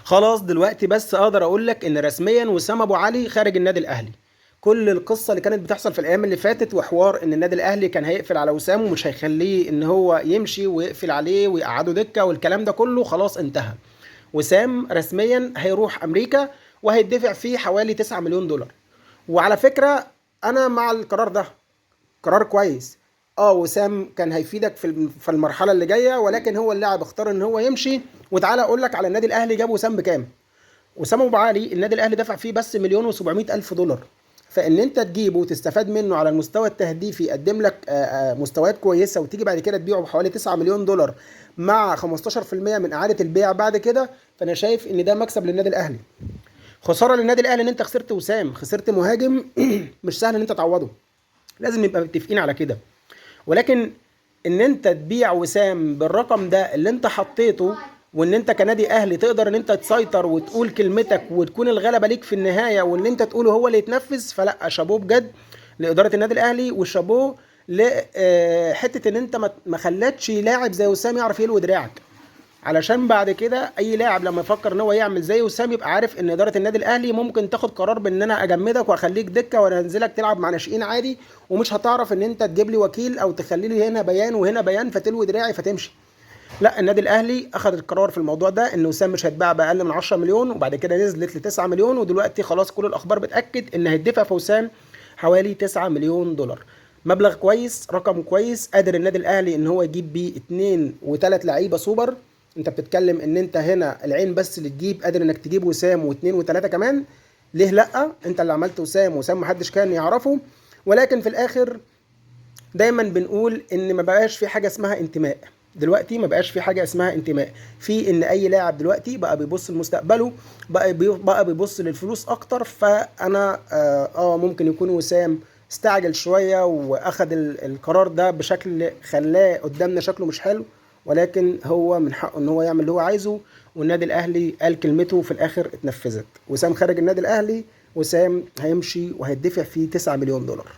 خلاص دلوقتي بس اقدر اقول لك ان رسميا وسام ابو علي خارج النادي الاهلي. كل القصة اللي كانت بتحصل في الايام اللي فاتت وحوار ان النادي الاهلي كان هيقفل على وسام ومش هيخليه ان هو يمشي ويقفل عليه ويقعده دكه والكلام ده كله خلاص انتهى. وسام رسميا هيروح امريكا وهيدفع فيه حوالي 9 مليون دولار. وعلى فكرة انا مع القرار ده، قرار كويس. وسام كان هيفيدك في المرحلة اللي جاية، ولكن هو اللاعب اختار ان هو يمشي. وتعالى اقول لك على النادي الاهلي جاب وسام بكام. وسام ابو علي النادي الاهلي دفع فيه بس 1,700,000 دولار. فان انت تجيبه وتستفاد منه على المستوى التهديفي، يقدم لك مستويات كويسة، وتيجي بعد كده تبيعه بحوالي 9 مليون دولار مع 15% من اعاده البيع بعد كده، فانا شايف ان ده مكسب للنادي الاهلي. خسارة للنادي الاهلي ان انت خسرت وسام، خسرت مهاجم مش سهل ان انت تعوضه، لازم نبقى متفقين على كده. ولكن ان انت تبيع وسام بالرقم ده اللي انت حطيته، وان انت كنادي اهلي تقدر ان انت تسيطر وتقول كلمتك وتكون الغلبة ليك في النهاية، واللي انت تقوله هو اللي يتنفذ، فلا شابوه بجد لادارة النادي الاهلي، وشابوه لحته ان انت ما خلتش لاعب زي وسام يعرف يلوي دراعك، علشان بعد كده اي لاعب لما يفكر ان هو يعمل زي وسام يبقى عارف ان ادارة النادي الاهلي ممكن تاخد قرار بان انا اجمدك واخليك دكه وانزلك تلعب مع ناشئين عادي، ومش هتعرف ان انت تجيب لي وكيل او تخلي لي هنا بيان وهنا بيان فتلوي دراعي فتمشي. لا، النادي الاهلي اخذ القرار في الموضوع ده ان وسام مش هيتباع باقل من 10 مليون، وبعد كده نزلت ل 9 مليون، ودلوقتي خلاص كل الاخبار بتاكد ان هيدفع في وسام حوالي 9 مليون دولار. مبلغ كويس، رقم كويس، قادر النادي الاهلي ان هو يجيب بيه 2 و3 لعيبة سوبر. انت بتتكلم ان انت هنا العين بس اللي تجيب، قادر انك تجيب وسام واثنين وثلاثة كمان، ليه لا؟ انت اللي عملت وسام، وسام محدش كان يعرفه. ولكن في الاخر دايما بنقول ان ما بقاش في حاجة اسمها انتماء دلوقتي، ما بقاش في حاجة اسمها انتماء، في ان اي لاعب دلوقتي بقى بيبص لمستقبله، بقى بيبص للفلوس اكتر. فانا ممكن يكون وسام استعجل شوية واخد القرار ده بشكل خلاه قدامنا شكله مش حلو، ولكن هو من حقه ان هو يعمل اللي هو عايزه، والنادي الاهلي قال كلمته وفي الاخر اتنفذت. وسام خارج النادي الاهلي، وسام هيمشي وهيدفع فيه 9 مليون دولار.